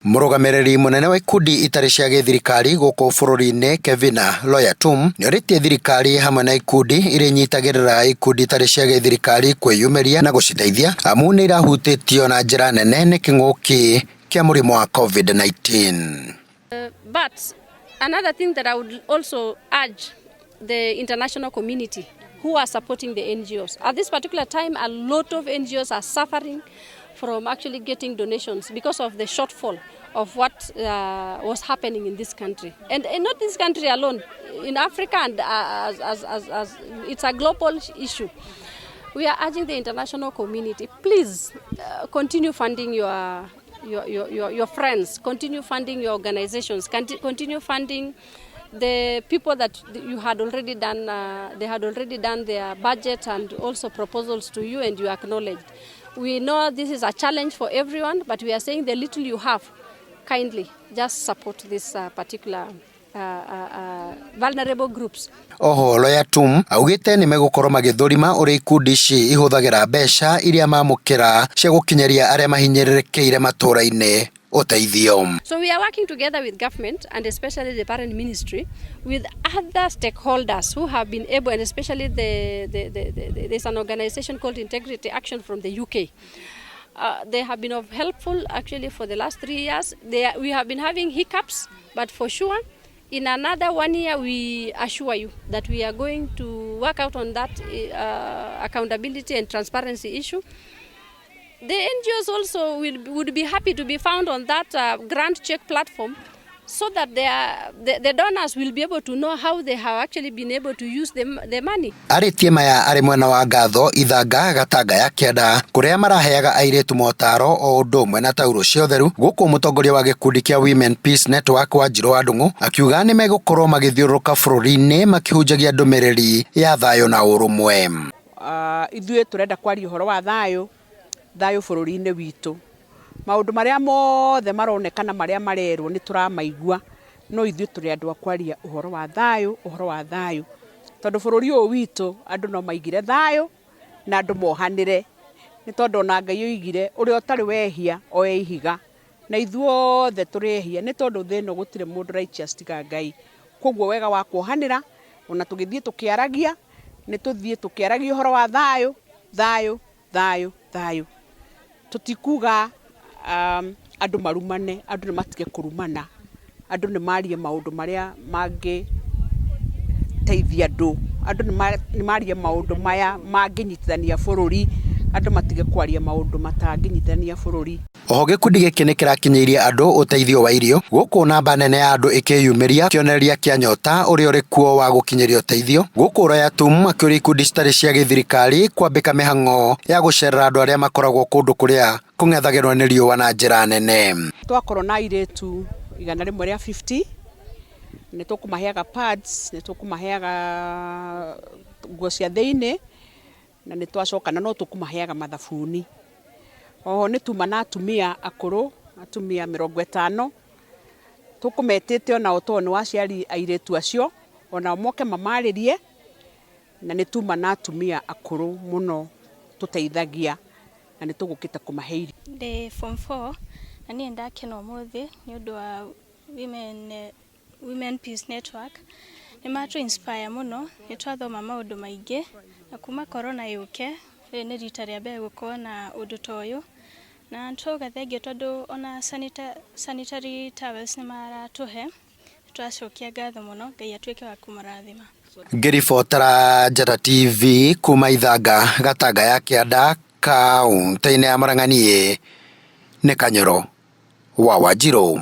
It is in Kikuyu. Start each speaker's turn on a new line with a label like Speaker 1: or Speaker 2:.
Speaker 1: Mũrũgamĩrĩri mũnene wa ikundi itarĩ cia gĩthirikari gũkũ bũrũri-inĩ Kevina Loyatum nĩorĩtie thirikari hamwe na ikundi iria inyitagĩrĩra ikundi itarĩ cia gĩthirikari kwĩyumĩria na gũciteithia amu nĩ irahutĩtio na njĩra nene nĩ kĩng'ũki kĩa mũrimũ wa COVID-19.
Speaker 2: But another thing that I would also urge the international community who are supporting the NGOs. At this particular time, a lot of NGOs are suffering from actually getting donations because of the shortfall of what was happening in this country. And not this country alone, in Africa, and as it's a global issue. We are urging the international community, please continue funding your friends, continue funding your organizations, continue funding the people that you had already done, they had already done their budget and also proposals to you and you acknowledged. We know this is a challenge for everyone, but we are saying the little you have, kindly just support this particular vulnerable groups.
Speaker 1: Oho Loyatum augĩte nĩ megũkorwo magĩthũrima ũrĩa ikundi ici ihũthagĩra mbeca iria mamũkĩra cia gũkinyĩria arĩa mahinyĩrĩrĩkĩire matũũra-inĩ ũteithio.
Speaker 2: So we are working together with government and especially the parent ministry with other stakeholders who have been able, and especially the there's an organization called Integrity Action from the UK. They have been of helpful actually for the last 3 years. We have been having hiccups, but for sure, in another one year, we assure you that we are going to work out on that accountability and transparency issue. The NGOs also would be happy to be found on that grant check platform so that the donors will be able to know how they have actually been able to use the money.
Speaker 1: Arĩtie maya arĩ mwena wa Ngatho Ithanga Gatanga ya Kĩanda kũrĩa maraheaga airĩtu motaro o ũndũ ũmwe na taurũ cia ũtheru gũkũ mũtongoria wa gĩkundi kĩa Women Peace Network Wanjirũ wa Ndung'u akiuga nĩ megũkorwo magĩthiũrũrũka bũrũri-inĩ makĩhunjagia ndũmĩrĩri ya thayũ na ũrũmwe.
Speaker 3: Ithuĩ tũrenda kwaria ũhoro wa thayũ, thayũ bũrũri-inĩ witũ. Maũndũ marĩa mothe maronekana marĩa marerwo nĩ tũramaigua, no ithuĩ tũrĩ andũ a kwaria ũhoro wa thayũ, ũhoro wa thayũ, tondũ bũrũri ũyũ witũ andũ no maigire thayũ na andũ mohanĩre, nĩ tondũ ona Ngai oigire ũrĩa ũtarĩ wehia oe ihiga, na ithuothe tũrĩ ehia, nĩ tondũ thĩ ĩno gũtirĩ mũndũ righteous tiga Ngai. Koguo wega wa kuohanĩra, ona tũgĩthiĩ tũkĩaragia, nĩ tũthiĩ tũkĩaragia ũhoro wa thayũ, thayũ, thayũ, thayũ. Tũtikuga andũ marumane, andũ nĩ matige kũrumana, andũ nĩ marie maũndũ marĩa mangĩteithia andũ, andũ nĩ marie maũndũ maya mangĩnyitithania bũrũri, andũ matige kwaria maũndũ matangĩnyitithania bũrũri.
Speaker 1: Oho gĩkundi gĩkĩ nĩ kĩrakinyĩirie andũ ũteithio wa irio gũkũ namba nene ya andũ ĩkĩyumĩria kĩonereria kĩa nyota ũrĩa ũrĩ kuo wa gũkinyĩria ũteithio gũkũ Royatum akĩũria ikundi citarĩ cia gĩthirikari kwambĩka mĩhang'o ya gũcerera andũ arĩa makoragwo kũndũ kũrĩa kũng'ethagĩrwo nĩ riũa na njĩra nene.
Speaker 3: Twakorwo na airĩtu 150, nĩ tũkũmaheaga pads, nĩ tũkũmaheaga nguo cia thĩinĩ, na nĩ twacoka na no tũkũmaheaga mathabuni. Oho nĩ tuma na atumia akũrũ, atumia 50, tũkũmetĩte onao tondũ nĩ waciari airĩtu acio, onao moke mamarĩrie, na nĩ tuma na atumia akũrũ mũno tũteithagia, na nĩ tũgũkĩte kũmahe irio.
Speaker 4: Ndĩ form 4 na niĩ ndakena ũmũthĩ nĩ ũndũ wa Women Peace Network. Nĩ matũ inspire mũno, nĩ twathoma maũndũ maingĩ, na kuma corona yũke, rĩrĩ nĩ rita rĩa mbere gũkorwo na ũndũ ta ũyũ, na nĩ thengiũ tondũ ona sanitary towels nĩ maratũhe, tũracokia ngatho mũno, Ngai atuĩke wa kũmũrathima.
Speaker 1: Ngĩribotera Njata TV kuma Ithanga Gatanga ya Kĩanda kaũntĩ-inĩ ya Murang'a, niĩ nĩ Kanyoro wa Wanjirũ.